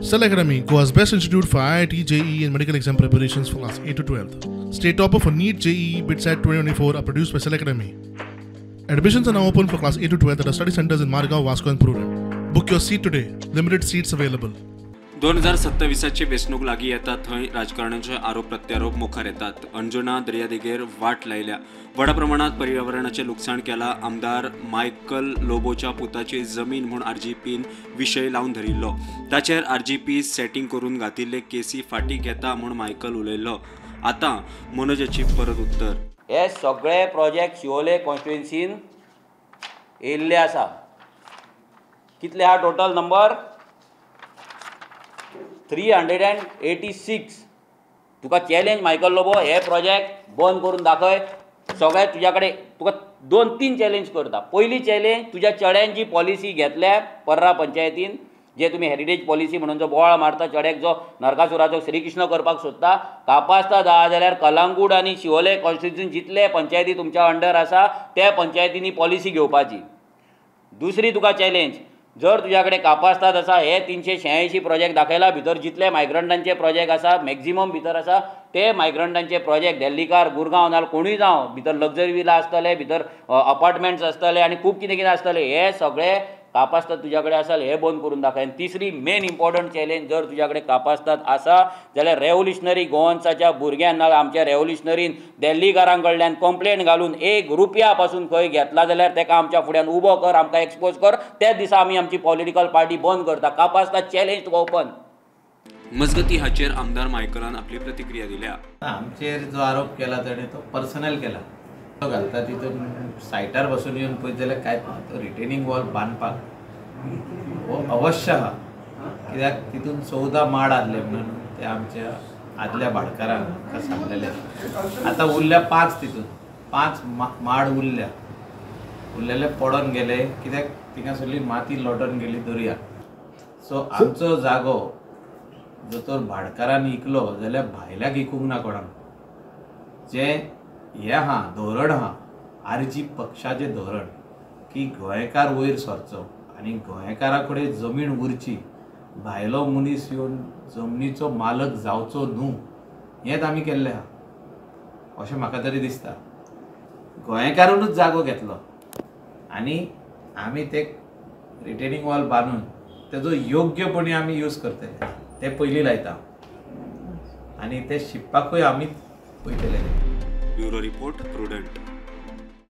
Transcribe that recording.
Cell Academy, Goa's best institute for IIT, JEE and medical exam preparations for class 8 to 12. State topper for NEET, JEE, BITSAT 2024 are produced by Cell Academy. Admissions are now open for class 8 to 12 at our study centers in Margao, Vasco and Prudent. Book your seat today. Limited seats available. 2027 वेंचणूक लागीं येता थंय राजकारणाचे आरोप प्रत्यारोप मुखार येतात. अंजुणा दर्यादेगेर वाट लायल्या, व्हडा प्रमाणात पर्यावरणाचें लुकसाण केलां. आमदार मायकल लोबोच्या पुताची जमीन म्हूण आरजीपीन विशय लावन धरिल्लो. ताचेर आरजीपी सेटींग करून घातिल्ले केसी फाटीं घेता म्हूण मायकल उलयल्लो. आतां मनोजाची परत उत्तर. हे सगळे प्रोजेक्ट शिवोले कॉन्स्टिट्युएन्सीन येयल्ले आसा. कितले आहा टोटल नंबर? 386. तुका चॅलेंज मायकल लोबो, हे प्रोजेक्ट बंद करून दाखय. सगळे तुज्या कडेन तुका 2-3 चॅलेंज करता. पयली चॅलेंज, तुज्या चेड्यान जी पॉलिसी घेतल्या पर्रा पंचायतीन, जे तुमी हेरिटेज पॉलिसी म्हणून जो बोवाळ मारता, चेड्याक जो नरकासुराचो श्रीकृष्ण करपाक सोदता, कापास्ता धा जाल्यार कलांगूट आनी शिवोले कॉन्स्टिट्युएन्सी जितले पंचायती तुमच्या अंडर आसा त्या पंचायतींनी पॉलिसी घेवपाची. दुसरी तुका चॅलेंज, जर तुज्या कडेन कापास्ताद आसा, हे 386 प्रोजेक्ट दाखयला, भितर जितले मायग्रंटांचे प्रोजेक्ट आसा मॅक्झिमम भितर आसा ते मायग्रंटांचे प्रोजेक्ट दिल्लीकार, गुरगांव नाल्यार कोणूय जावं, भितर लक्झरी विला आसतले, भितर अपार्टमेंट्स आसतले आनी खूब कितें कितें आसतलें. हे सगळे कापास्ताद तुज्या कडेन आसा, हे बंद करून दाखय. आनी तिसरी मेन इम्पॉर्टंट चॅलेंज, जर तुज्या कडेन कापास्ताद आसा जाल्यार रेव्होल्युशनरी गोवन्साच्या भुरग्यान नाल्यार आमच्या रेव्होल्युशनरीन दिल्लीकारां कडल्यान कंप्लेन घालून 1 रुपया पासून खंय घेतला जाल्यार ताका आमच्या फुड्यान उबो कर, आमकां एक्सपोज कर. त्याच दिसा आमी आमची पॉलिटिकल पार्टी बंद करता. कापास्ताद चॅलेंज तुका ओपन. मजगती हाचेर आमदार मायकलान आपली प्रतिक्रिया दिल्या. आमचेर जो आरोप केला ताणें तो पर्सनल केला. तो घालता तितून सायटार बसून येवन पळयत जाल्यार कांयच ना. तो रिटेनिंग वॉल बांदपाक हो अवश्य आहा, कित्याक तितून 14 माड आहले म्हणून ते आमच्या आदल्या भाटकारांक सांगलेले. आतां उरल्या 5, तितून 5 माड उरल्या, उरलेले पडोन गेले कित्याक थिंगा सगळी माती लोटोन गेली दर्या. सो आमचो जागो जर तर भाटकारान इकलो जाल्यार भायल्याक इकूंक ना कोणाक. जें हें आहा धोरण आहा आरजी पक्षाचें धोरण की गोंयकार वयर सरचो आनी गोंयकारा कडेन जमीन उरची, भायलो मनीस येवन जमनीचो मालक जावचो न्हू, हेंच आमी केल्लें आहा अशें म्हाका तरी दिसता. गोंयकारानूच जागो घेतलो आनी आमी ते रिटेनिंग वॉल बांदून तेजो योग्यपणी आमी यूज करतले, ते पयलीं लायता आनी ते शिंपपाकूय आमी पळयतले. Bureau report, Prudent.